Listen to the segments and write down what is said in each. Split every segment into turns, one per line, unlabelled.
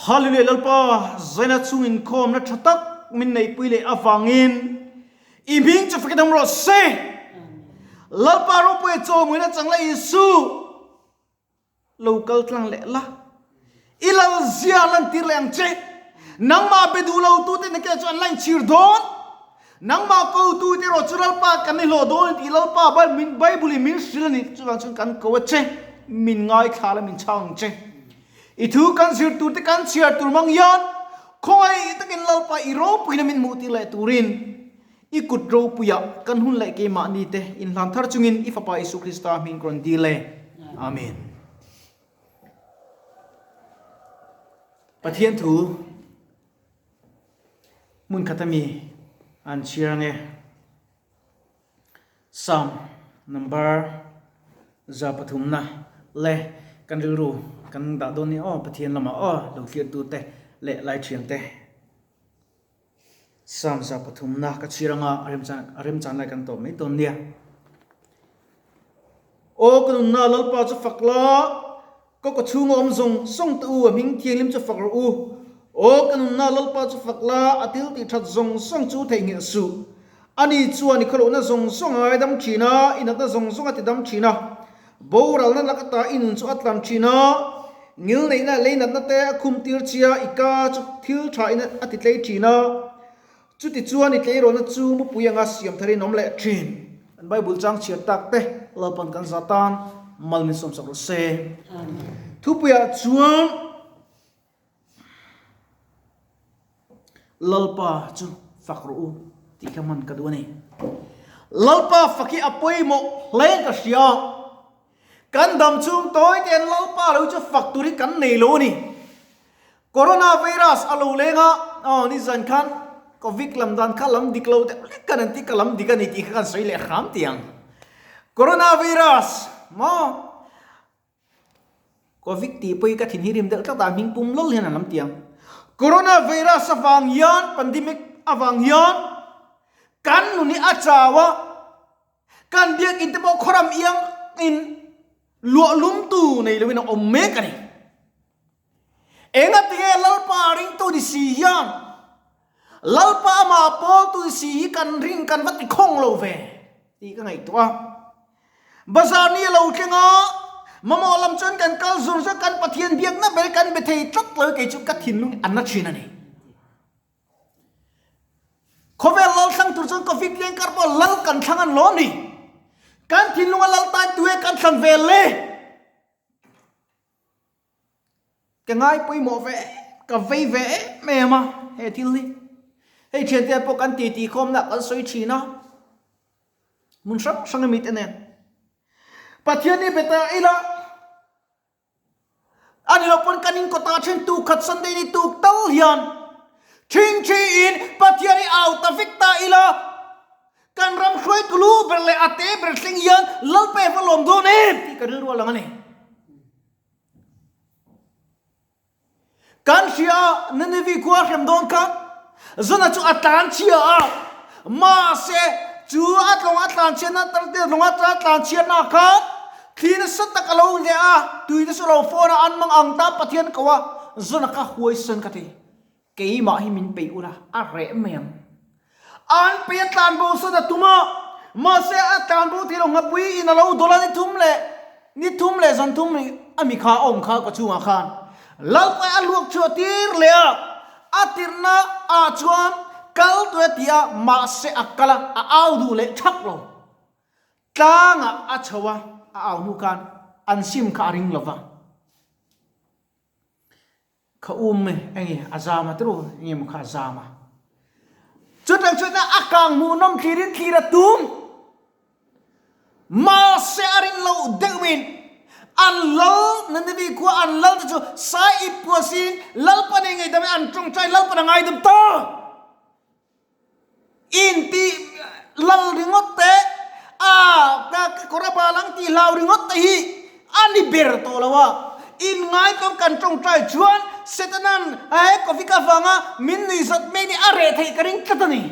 Hallelujah Lalpa zaina chung inkhawmna tha tak min neihpui leh avangin i hming chu fakin awm rawh se. Lalpa ropuia chawhmuina changla Isu lo kal tlang leh la. I lal zia lantir leh ang che. Nangmah be duh lo tute na ke chu an la inchhir dawn. Nangmah ko tute erawh chu Lalpa kan ni hlawh dawn tih Lalpa Bible in min hrilh a ni. Chuvang chuan kan ko a che. Min ngaithla la min chhang ang che. I thu kan zir tur te kan chhiar tur mang hian khawngaih takin Lalpa i ropuina min hmuh tir leh turin i kut ropuiah kan hun leh keimahni te inhlan thar chungin i Fapa Isu Krista hming ka rawn dil e. Amen. Pathian thu hmun khat ami an chhiar ange. Psalm number 300 na le kan rilru kan dah dawn nia aw Pathian lamah aw lo thlir tu te leh lai thian te Psalm 300 na ka chhir anga a remchan a remchan lai kan tawp mai dawn nia. Aw ka nunna Lalpa chu fak la Ka kaw chhunga awm zawng zawng te u, a hming thianghlim chu fak rawh u. Aw ka nunna Lalpa chu fak la, a thil tih that zawng zawng chu theihnghilh suh. Ani chuan i khawlohna zawng zawng a ngaidam thin a, i natna zawng zawng a tidam thin a. Boralna lak ata i nun chu a tlan thin a, ngilneihna lei natna te a khum tir che a, i ka chu thil tha in a ti tlei thin a. Chutichuan i tleirawlna chu mupui anga siam tharin awm leh thin. Kan Bible chang chhiar tak te Lalpan kan za tan mal min sawmsak rawh se. Thupuiah chuan Lalpa chu fak rawh u tih kha hman ka duh a ni. Lalpa fak hi a pawimawh hle ka hria. Kan dam chung tawi ten Lalpa lo chu fak tur hi kan nei lo a ni. Coronavirus a lo leng a, aw nizan khan Covid lam dan kha lam dik lo deuh lek khan an ti ka lam dik a ni tih kha kan sawi leh hram tih ang. Coronavirus maw Covid tih pawh hi ka thin hi rim deuh tlat a, hming pum lawlh hian an lam tih ang. Coronavirus avang hian pandemic avang hian kan nun hi a chau a, Kan biakinn te pawh khawram iang in luah lum tu nei loin a awm mek a ni. Enga tinge Lalpa ringtu ni si hian Lalpa amah pawltu ni si hi kan ring kan va ti khawng lo ve tih ka ngaihtuah a. Bazar ni a lo thleng a, mamawh lam chuan kan kal zur zur kan Pathian biakna ber kan be thei tlat lo kei chu ka thinlung a na thin a ni. Khawvel lal thlang tur chuan Covid leng kar pawh lal kan thlang an lo ni. Kan thinlunga lal tan tu e kan thlan vel le. Ka ngai pawimawh ve ka vei ve em em a he thil hi. Hei thiante pawh kan titi khawmna kan sawi thin a. Hmun hrang hrang a mi te nen. Pathian hi be ta ila. A ni lo pawn kan in kawtah then tuk khat Sunday ni tuk tal hian thingthi in Pathian hi au ta vek ta ila kan ram hruaitu lu ber leh a te ber thleng hian Lalpa hi va lawm dawn em tih ka rilru a lang a ni. Kan hria a, Nineveh khua a hrem dawn kha Jonah chu a tlan chhia a, mahse chu a tlawng a tlan chhiatna tar te lawng a tlan chhiatna khan thli nasa tak a lo leh a, tui te chu a lo fawn a, an mang ang ta Pathian ko a, Jonah kha huaisen ka ti, keimah hi min peih ula a reh mai ang. An peih a tlan bo sawn a tum a, mahse a tlan bo thei lo nghapui in a lo dawl a ni thum leh ni thum leh zan thum a mi kha a awm kha ka chungah khan Lalpai a luak chhuah tir leh a, a tirhna ah chuan kal tawh e ti a, mahse a kal a, a au duh leh thak lo. Tlangah a chho a, a au hnu khan an sim kha a ring lo va. Kha um enge a zam a tru enge maw kha a zam a. Chutang chuan a kang hmuhnawm thlirin thlir a tum. Mahse a rin loh deuhin an lal Nineveh khua an lal te chu sai ip puasin Lalpa nei ngei dam in an tawngtai Lalpan a ngaidam ta. Inti lal ringawt te, a ka kawr a bal ang tih hlau ringawt te hi a ni ber tawh lo a. Inngaitawm kan tawngtai chuan Setanan he Covid avanga min nuihzat mai ni a reh theih ka ring tlat a ni.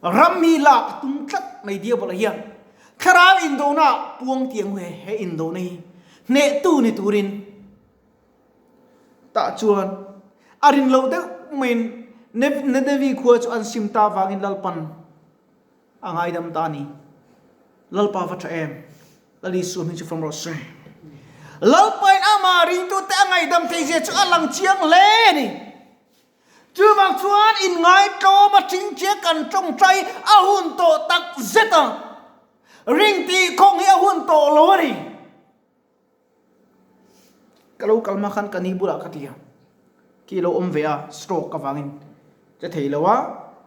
Ram mi lak a tum tlat mai Diabola hian thlarau indona ah puang tiang he he indona hi hnehtu ni turin. Tah chuan a rin loh deuh maiin Ninevi khua chu an sim ta avangin Lalpan a ngaidam ta a ni. Lalpa va tha em? Lal Isua hming chu fam rawh se. Lalpain amah ringtute a ngaihdam theihzia chu a lang chiang hle a ni. Chuvang chuan inngaihtlawm a ṭingṭia kan ṭawngṭai a hun tawh tak zet a, ring tih khawng hi a hun tawh lo a ni. Ka lo kal hma khan ka ni bulah ka ti a, khi lo awm ve a, stroke avangin che thei lo a,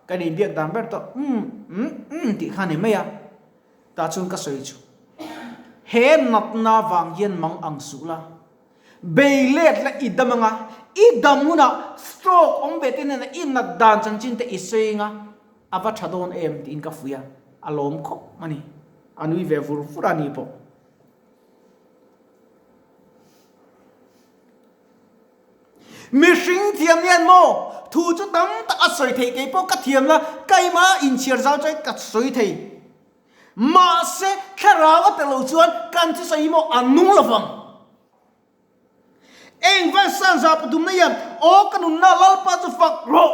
ka ni biak dan ber tawh umm umm umm tih kha a ni mai a, tah chuan ka sawi chu he natna vang hian mang ang suh la. Bei let la i dam anga, i dam hunah stroke awm ve te nena i nat dan chanchin te i sawi anga a va tha dawn em tiin ka fuih a, a lawm khawp a ni. A nui ve vur vur a ni pawh. Mihring thiam hian maw thu chu tam tak a sawi theih kei pawh ka thiam la, keimah inchhiar zau chuan ka sawi thei. Mahse, thlarau a tel lo chuan kan thusawi hi maw a nung lo vang. Eng van san za pathumna hian aw ka nunna Lalpa chu fak rawh.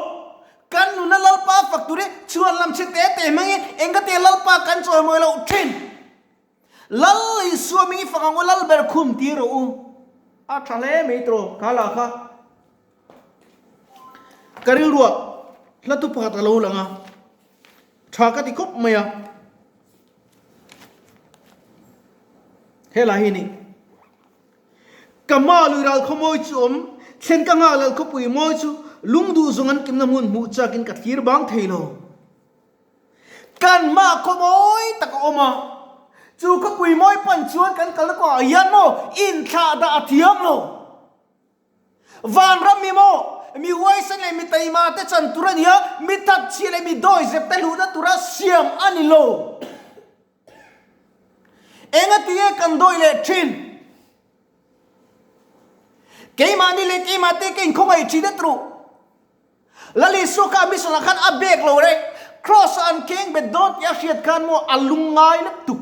Kan nunna Lalpa a fak tur hi chhuan lam chhe te te hmangin eng ka tia Lalpa kan chawimawi loh thin. Lal Isua hming i fak ang u Lalber khum tir rawh u. A tha hle mai tawh kha lah kha. Ka rilruah hla thu pakhat a lo lang a. Tha ka ti khawp mai a. Helai hi ni. Ka ma lui ral khaw mawi chu awm, thlen ka nghak lal khawpui mawi chu lungduh zawng an kimna hmun hmuh chakin ka thlir bang thei lo. Kan mah khaw mawi tak a awm a, chu khawpui mawi pan chuan kan kalna kawngah hian maw inthlah dah a thiam lo. Vanram mi maw, mi huaisen leh mi taima te chan tur a ni a, mi thatchhia leh mi dawizep te luhna tura siam a ni lo. Engatinge kan dawi leh thin? Keimahni leh keimah te ka inkhawngaih thin a tru. Lal Isua kha a mission ah khan a bek lo reng. Cross ah an keng bet dawn tih a hriat khan maw a lungngai lutuk.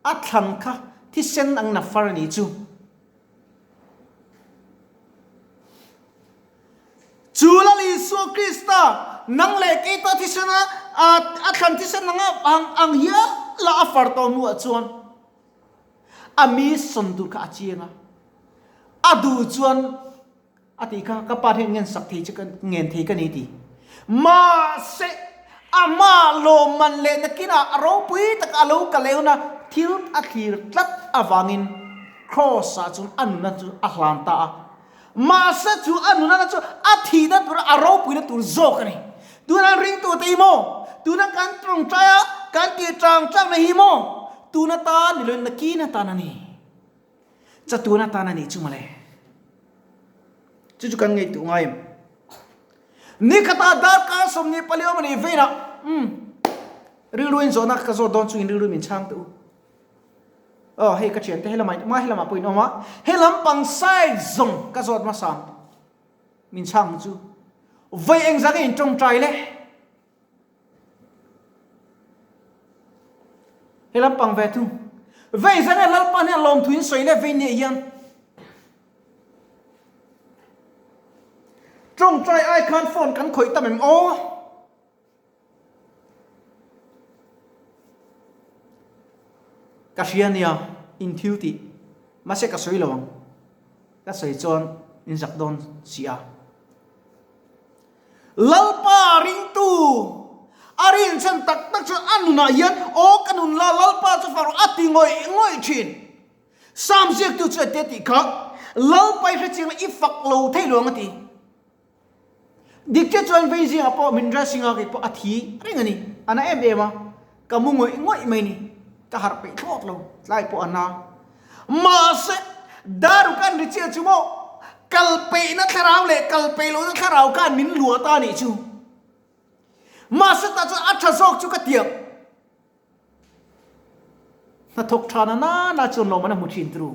A thlan kha thisen ang na far a nih chu. Chu Lal Isua Krista nang leh kei ta thisen a a thlan thisen anga ang ang hial la a far tawh hnuah chuan a mi sawn tur kha a chiang a. A duh chuan A tih kha, ka pa hian ngen sak thei che ka ngen thei ka ni ti. Mahse, amah lawmman leh nakinah a ropui taka a lo kal euna thil a thlir tlat avangin Kraws-ah chuan a nunna chu a hlan ta a. Mahse, chu a nunna chu a thihna tura a ropuina tur zawk a ni. Tuna ringtute hi maw? Tuna kan tawngtai a, kan tih chang changna hi maw? Tuna tan ni loin nakin atan a ni. Chatuan atan a nih chu mawle. Chu chu kan ngaihtuah ngai em? Nikhatah darkar 24 awm a nih veinah, umm, rilruin zawhna ka zawt dawn chungin rilru min chhang teh u. Aw, hei ka thiante helamah in awm a, helamah pawh in awm a, helam pang side zawng ka zawt hmasa ang. Min chhang chu. Vawi engzah nge in tawngtai le? He lampang ve thung. Vei zan e Lalpa hian lawmthu in sawi leh vei nia hian. Tawngtai ai khan phone kan khawih tam em aw. Ka hria nia in thil tih. Mahse ka sawi lo ang. Ka sawi chuan in zak dawn si a. Lalpa ringtu a rinchhan tak tak chuan a nunah hian aw ka nun la Lalpa chu fak rawh a ti ngawih ngawih thin. Psalm ziaktu chu ete tih kha Lalpa i hrechiang la i fak lo thei lo ang a ti. Dik chiah chuan vei zingah pawh min dressing a kei pawh a thi reng a ni. A na em em a, ka mu ngawih ngawih mai ni. Ka harh peih thlawt lo, tlai pawh a na. Mahse, daru kan ri chiah chu maw, kal peihna thlarau leh kal peih lohna thlarau khan min luah ta a nih chu. Mahse, tah chuan a tha zawk chu ka tiang. Hnathawk tha na nana chuan lawm an a hmu thin tru.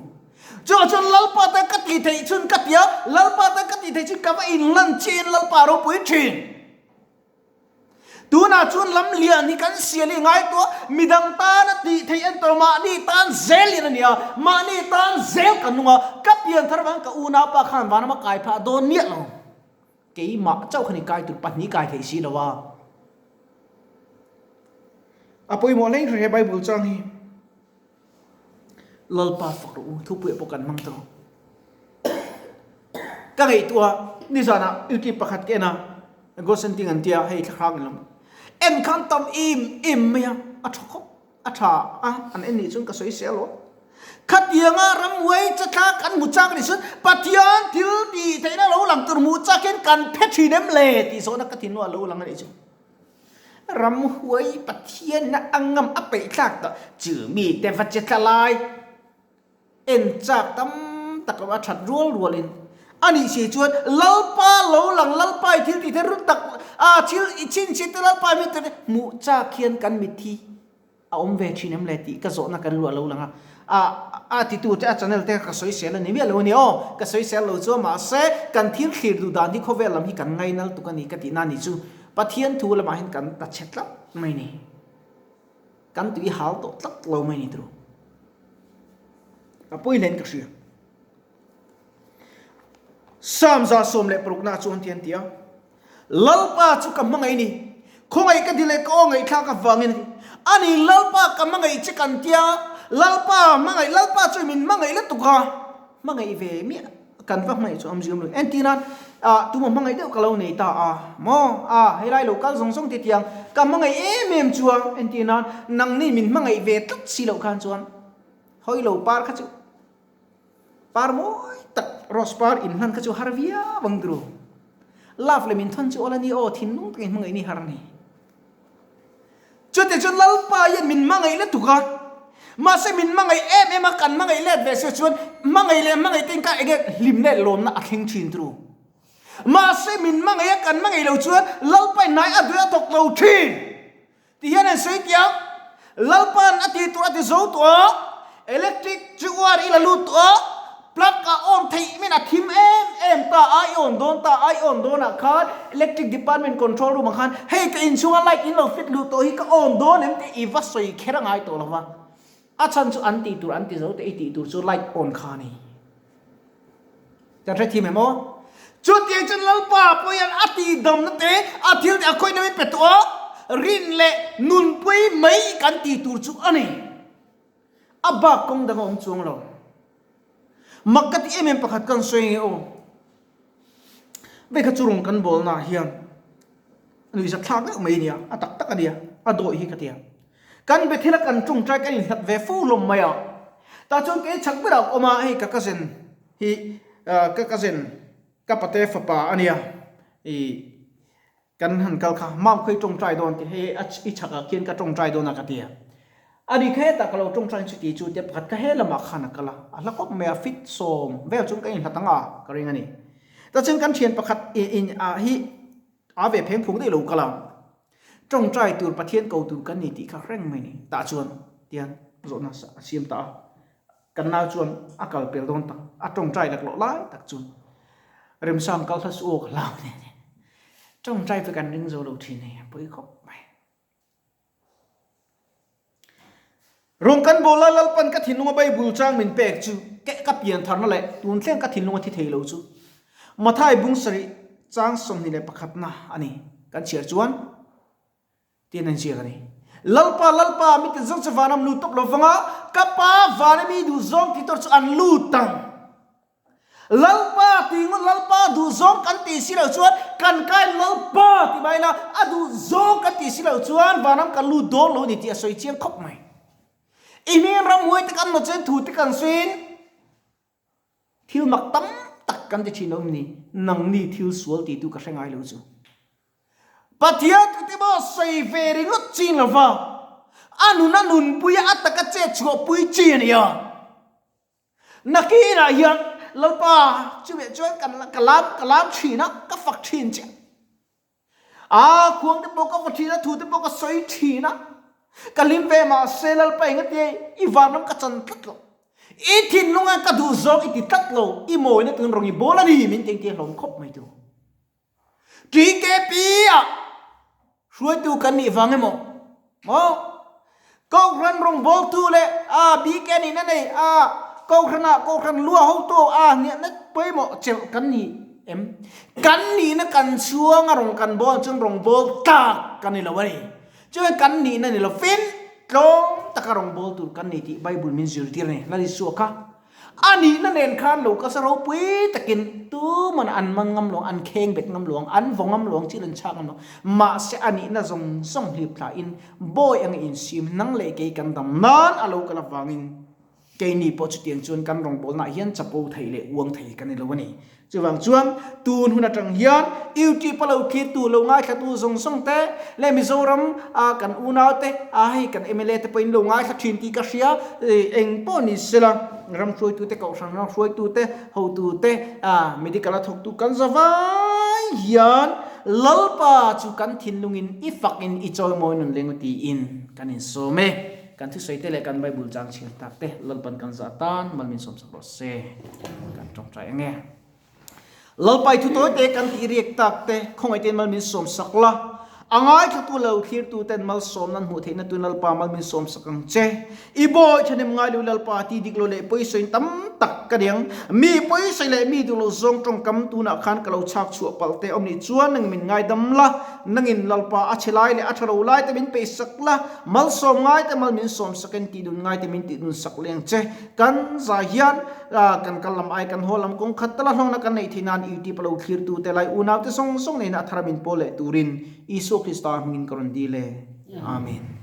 Chuvang chuan Lalpa tan ka tih theih chhun ka ti a, Lalpa tan ka tih theih chhun ka va inlan chiahin Lalpa a ropui thin. Tunah chuan lam lian hi kan sial i ngaihtuah midang tana tih theih an tawh mahni tan zel in a nia, mahni tan zel kan nung a, ka pian thar vang ka unaupa khan vanram a kai phah dawn miah lo. Keimah chauh khan i kai tur pahnih kai thei si lo a. A pawimawh hleng hre he Bible chang hi. Lalpa fak rawh u, thupuiah pawh kan hmang tawh. Ka ngaihtuah nizanah YouTube pakhat ka en a, Gosen Ting an tia hei thlahrang lam. En khan tam em em mai a, a tha khawp, a tha a, an en nih chuan ka sawi sel aw. Khatianga ramhuai chatla kan hmu chak nih chuan Pathian thil tih theihna lo lang tur hmuh chakin kan phe thin em le tih zawhna ka thinlung ah lo lang a nih chu. Ramhuai Pathianna a ngam a peih thlak tawh chu mite va che tla lai en chak tam tak lo a that rual rualin a nih si chuan Lalpa lo lang Lalpa i thil tih theih run tak a thil i chhinchhiah te Lalpa i hming hmuh chak hian kan mitthi A awm ve thin em le tih ka zawhna kan luah lo lang a, a a titu te a channel te ka sawisel a ni miah lo a ni aw, ka sawisel lo chu a mahse kan thil thlir duh dan hi khawvel lam hi kan ngainal tuk a ni ka tihna a ni chu Pathian thu lamah hian kan ta chhe tlat mai ni, kan tui hal tawh tlat lo mai ni turu a pawi hlein ka hria. Psalm 116 chuan ti an ti a. Lalpa chu ka hmangaih ni. Khawngaih ka dil e ka aw ngaihthlak avangin a ti. Ani Lalpa ka hmangaih che kan tia, Lalpa hmangaih, Lalpa chu min hmangaih lutuk a, hmangaih ve miah kan va hmangaih chu awmzia awm lo. Entir nan, ah tuma hmangaih deuh ka lo nei ta a, maw? Ah helai lo kal zawng zawng te tiang ka hmangaih em em chu a, entir nan nangni min hmangaih ve tlat si loh khan chuan hawi lo par kha chu Par mawi tak rose par in hlan kha chu har viau ang turu. Love leh min thawn chu awl a ni aw thinlung takin hmangaih ni har a ni. Chutih chuan Lalpa hian min hmangaih lutuk a, mahse min hmangaih em em a kan hmangaih let ve se chuan hmangaih leh hmangaih te inkar enge hlim leh lawmna a thleng thin turu. Mahse min hmangaih a kan hmangaih lo chuan Lalpa in hnai a duai a thawk lo thin. Ti hian an sawi tiang, Lalpa'n a ti tur a ti zo tawh a, electric chu wire i la lut tawh a, plug ah on theih min a thim em em ta a, i on dawn ta a, i on dawnah khan electric department control room ah khan hei ka inchhunga light in lo fit luh tawh hi ka on dawn em tih i va sawi kher a ngai tawh lo va, a chhan chu an tih tur an ti zo teh i tih tur chu light on kha a ni. Kan hrethiam em aw? Chutiang chuan Lalpa pawh hian a tihdamna te, a thil te a khawihna min pe tawh a, rin leh nunpui mai kan tih tur chu a ni. A bak kawng dang a awm chuang lo. Mak ka ti em em pakhat kan sawi nge aw. Vei kha chu rawn kan bawlna ah hian nuihzat thlak deuh mai a nia, a tak tak a nia, a dawih hi ka ti a. Kan Bethel a kan tawngtai kan inhlat ve fo hlawm mai a. Tah chuan kei chhak berah ka awm a, hei ka cousin hi ka cousin ka pate fapa a nia, ih kan han kal kha mam khawi tawngtai dawn tih hei i chhakah khian ka tawngtai dawn a ka ti a. Ani kha hetah ka lo tawngtai chuti chu tia pakhat kha he lamah khan a kal a, a hla khawp mai a fit sawm vel chuan ka inhlat ang a ka ring a ni. Tah chuan kan thian pakhat in ah hi a ve pheng phung daih lo kal a. Tawngtai tur Pathian ko tur kan ni tih kha reng mai ni. Tah chuan tian zawhna a siam ta a. Kan nau chuan a kal pel dawn tak, a tawngtai laklawh lai tak chuan Remsang kal hla su aw ka hlau nen hian tawngtai pawh kan ring zo lo thin hei a pawi khawp mai. Rawng kan bawl lai Lalpan ka thinlunga Bible chang min pek chu keh ka pian tharna leh tun thleng ka thinlunga thi thei lo chu Mathai bung sarih chang 21 na a ni. Kan chhiar chuan tiin an ziak a ni. Lalpa, Lalpa, mi ti zawng chu vanam lut tawp lo vanga ka pa vana mi duh zawng ti tur chu an lut ang. Lalpa tih ngawt Lalpa duh zawng kan tih si loh chuan kan kai Lalpa tih mai ila a duh zawng kan tih si loh chuan vanram kan lut dawn lo ni tih a sawi chiang khawp mai. I hming ramhuai te kan nawt chuan thu te kan sawiin thil mak tam tak kan ti thin lo em ni? Nangni thil sual tih tu ka hre ngai lo chu. Pathian thu te pawh sawi ve ringawt chin lova a nun a nunpui a a taka chet chhuahpui chi a ni a. Nakinah hian Lalpa chuveh chuan kan ka lam ka lam thin a, ka fak thin che. A khuang te pawh ka vaw thin a, thu te pawh ka sawi thin a. Ka hlim ve mahse Lalpa engatia i vanram ka chan tlat lo. I thinlunga ka duh zawng i ti tlat lo, i mawina tun rawn i bawl a ni min tengtir hlawm khawp mai tu. TKP ah. Hruaitu kan nih vang emaw maw? Kohhran rawngbawltu leh a bik a nihna nei a Kohhranah Kohhran lua hotu a hniahna pawimawh chelh kan ni em? Kan nihna kan chhuanga rawng kan bawl chuan rawngbâwl tlâk kan ni lo a ni. Chuan kan nihna ni lovin tlâwm taka rawngbâwl tur kan ni tih Bible min zirtir a ni. Lal Isua kha A nihna nen khan lo kasa ropui takin tuman an man ngam lo ang, an kheng bet ngam lo ang, an vaw ngam lo ang, thil an chhak ngam lo ang. Mahse a nihna zawng zawng hlip thlahin bawi anga insim nang leh kei kan dam nan a lo kal avangin keini pawh chutiang chuan kan rawngbawlnaah hian chapo thei leh uang thei kan ni lo a ni. Chuvang chuan tun hun atang hian YouTube a lo thlirtu, lo ngaithlatu zawng zawng te leh Mizoram a kan unau te a hei kan mla te pawhin lo ngaithla thin tih ka hria. Eng pawh ni sela ram hruaitu te, kohhran ram hruaitu te, hotu te, a medical a thawktu kan za vai hian Lalpa chu kan thinlungin i fakin i chawimawi nun leng u tiin kan insawm e. Kan thusawi te leh kan Bible chang chhiar tak te Lalpan kan zah tan mal min sawmsak rawh se. Kan tawngtai ang e. Lalpai thu tawi te kan tih riak tak te khawngaih ten mal min sawmsak la. A ngaithlatu lo thlirtu ten malsawm nan hmuh theihna tun Lalpa mal min sawmsak ang che. I bawi thahnem ngai lo Lalpa ti dik lo leh pawisawiin tam tak ka niang. Mi pawisawi leh mi duh lo zawng tawngkam tunah khan ka lo chhak chhuah palh te awm nih chuan nang min ngaidam la. Nangin Lalpa a chhe lai leh a tha lo lai te min peihsak la. Malsawm ngai te mal min sawm sak in tih dun ngai te min tih dun sak leng che. Kan zai hian kan kal lam ai kan haw lam kawng khat tala hlawngna kan neih theih nan YouTube a lo thlir tu te lai unau te zawng zawng nena a thar a min pawl leh turin Isua Krista hmingin ka rawn dil e. Amen.